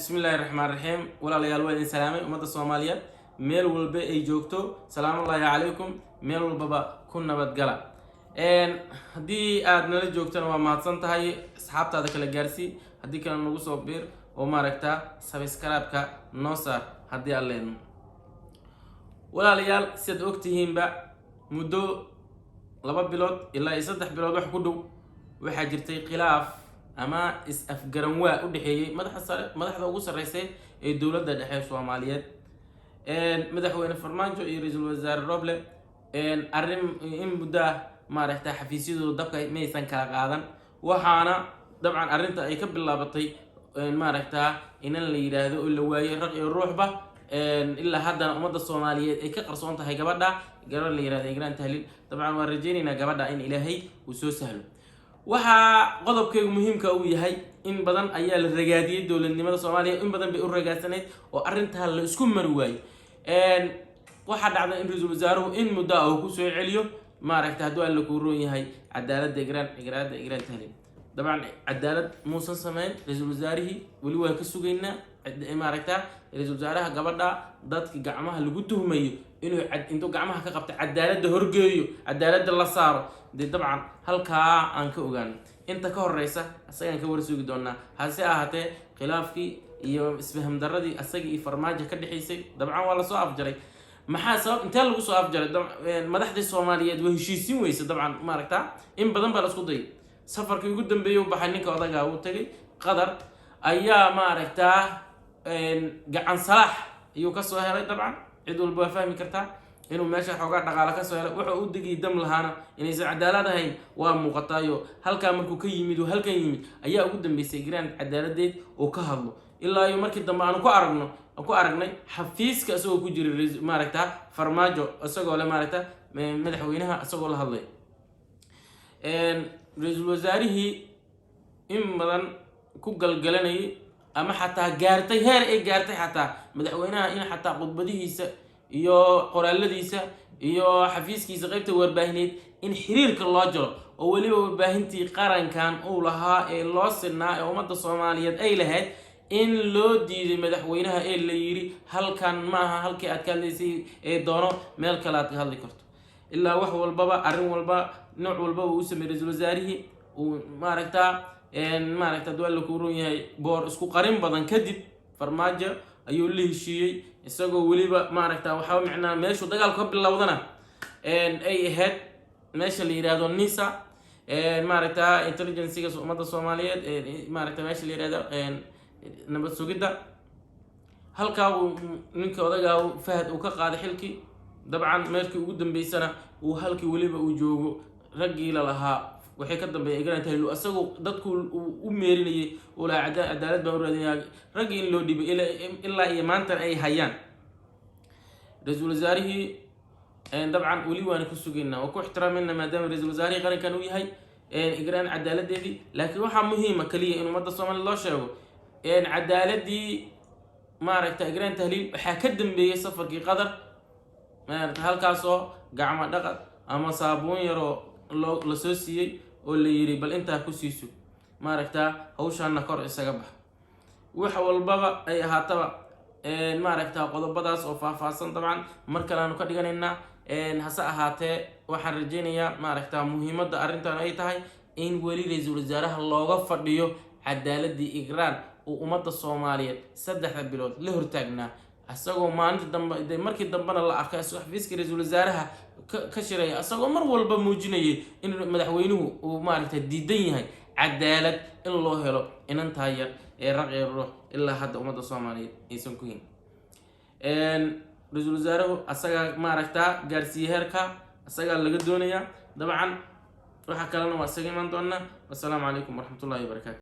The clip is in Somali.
Bismi illaahi raxmaan raxiim. Walaalayaal, waa idin salaamay. Ummadda Soomaaliyeed meel walba ay joogto, salaamullaahi calaykum. Meel walbaba ku nabadgala. Haddii aad nala joogtana, waa mahadsan tahay. Asxaabtaada kala gaarsii. Haddii kale, nagu soo biir oo maaragta subscribe-ka noo saar haddii aan leedno. Walaalayaal, sidaad ogtihiinba, muddo 2 bilood ilaa iyo 3 bilood wax ku dhow waxaa jirtay khilaaf ama is-afgaranwaa u dhexeeyey madaxa sare, madaxda ugu sarreysay ee dowladda dhexe Soomaaliyeed, Madaxweyne Farmaajo iyo Ra-iisul Wasaare Roble. Arrin in muddo ah maaragta xafiisyadooda dabka maysan kala qaadan. Waxaana dabcan arrinta ay ka bilaabatay maaragta inan la yidhaahdo oo la waayey raq iyo ruuxba, ilaa haddana ummadda Soomaaliyeed ay ka qarsoon tahay gabadha, gabadh la yihahdo Igraan Tahliil. Dabcan waan rajaynaynaa gabadha in Ilaahay uu soo sahlo. Waxaa qodobkaygu muhiimka uu yahay, in badan ayaa la ragaadiyey dowladnimada Soomaaliya, in badan bay u ragaadsanayd oo arrintaa la isku mari waayey. Waxaa dhacday in ra-iisul wasaaruhu in muddo ah uu kusoo celiyo, maaragta, hadduu Alla kuu roon yahay, cadaaladda Igraan, igraada Igraan Tahliil. Dabcan cadaalad muusan sameyn ra-iisul wasaarihii, weli waa ka sugaynaa maaragta ra-iisul wasaaraha gabadha dadka gacmaha lagu tuhmayo inuu intuu gacmaha ka qabto cadaaladda horgeeyo, cadaaladda la saaro. Dee dabcan halkaa aan ka ogaano. Inta ka horeysa asagaan ka warsugi doonaa. Hase ahaatee, khilaafkii iyo isfaham daradii asagii iyo Farmaajo ka dhexaysay dabcan waa lasoo afjaray. Maxaa sabab? Intee lagu soo afjaray? Madaxdii Soomaaliyeed waa heshiisiin weyse. Dabcan maaragta in badan baa la isku dayay. Safarkii ugu dambeeyay u baxay ninka odagaa, uu tagay Qatar, ayaa maaragtaa gacan salaax ayuu kasoo helay. Dabcan cid walba waa fahmi kartaa inuu meesha xoogaa dhaqaale kasoo helay. Wuxuu u degay dam lahaana inaysan cadaalad ahayn waa muuqataayo. Halkaa markuu ka yimid oo halkan yimid ayaa ugu dambeysay Igraan cadaaladeed oo ka hadlo, ilaa iyo markii dambe aanu ku aragno, aan ku aragnay xafiiska isagoo ku jiray, maaragta, Farmaajo isagoo le, maaragta, madaxweynaha isagoo la hadlay. Ra-iisul wasaarihii in badan ku galgalanayay ama xataa gaartay heer ay gaartay xataa madaxweynaha in xataa khudbadihiisa iyo qoraaladiisa iyo xafiiskiisa qeybta warbaahineed in xiriirka loo jaro, oo weliba warbaahintii qarankan uu lahaa ee loo sinaa ee ummadda Soomaaliyeed ay lahayd in loo diiday madaxweynaha, ee la yiri halkan maaha halkii aad ka hadlaysay, ee doono meel kale aad ka hadli karto. Ilaa wax walbaba, arrin walba, nooc walbaba uu sameeyey ra-iisul wasaarihii, uu maaragta hadduu Alla kuu ron yahay boor isku qarin badan kadib, Farmaajo ayuu la heshiiyey, isagoo weliba maaragta waxaa micnaa meeshuu dagaalku ka bilowdana ay ahayd meesha la yihahdo NISA, maaragta intelligencega ummadda Soomaaliyeed, maaragta meesha la yihahdo nabad sugidda. Halkaa uu ninka odagaa Fahad uu ka qaaday xilkii. Dabcan meelkii ugu dambeysana uu halkii weliba uu joogo raggii la lahaa waxay ka dambeeya Igraan Tahliil, isagoo dadku uu u meerinayay uu lahaa cadaalad baan u raadinaya, raggii in loo dhibay ilaa iyo maantana ay hayaan ra-iisul wasaarihii. Dabcan weli waana ku sugaynaa, waa ku ixtiraamayna maadaama ra-iisul wasaarihii qarankan uu yahay Igraan cadaaladeedii. Laakiin waxaa muhiima kaliya in ummadda Soomaaliya loo sheego cadaaladii, maaragta, Igraan Tahliil waxaa ka dambeeyey safarkii Qatar, maaragta, halkaasoo gacmo dhaqad ama saabuun yaroo loo lasoo siiyey oo la yiri bal intaa ku siiso, maaragta, hawshaana kor isaga bax. Wax walbaba ay ahaataba, maaragta, qodobadaas oo faahfaahsan dabcan mar kale aanu ka dhiganaynaa. Hase ahaatee, waxaan rajaynayaa, maaragta, muhiimadda arrintan ay tahay in weli ra-iisul wasaaraha looga fadhiyo cadaaladii Igraan uu ummadda Soomaaliyeed 3da bilood la hortaagnaa, isagoo maalinta dambe de markii dambena la arkay isagoo xafiiska ra-iisul wasaaraha ka shiraya, isagoo mar walba muujinayay in madaxweynuhu uu maaragtay diidan yahay cadaalad in loo helo inantaa yar ee raq ee ruux ilaa hadda ummadda Soomaaliyeed aysan ku hin. Ra-iisul wasaaruhu asagaa maaragtaa gaarsiiye heerka, asagaa laga doonayaa. Dabcan waxa kalena waa isaga imaan doonaa. Wasalaamu calaykum waraxmatullahi wabarakaatu.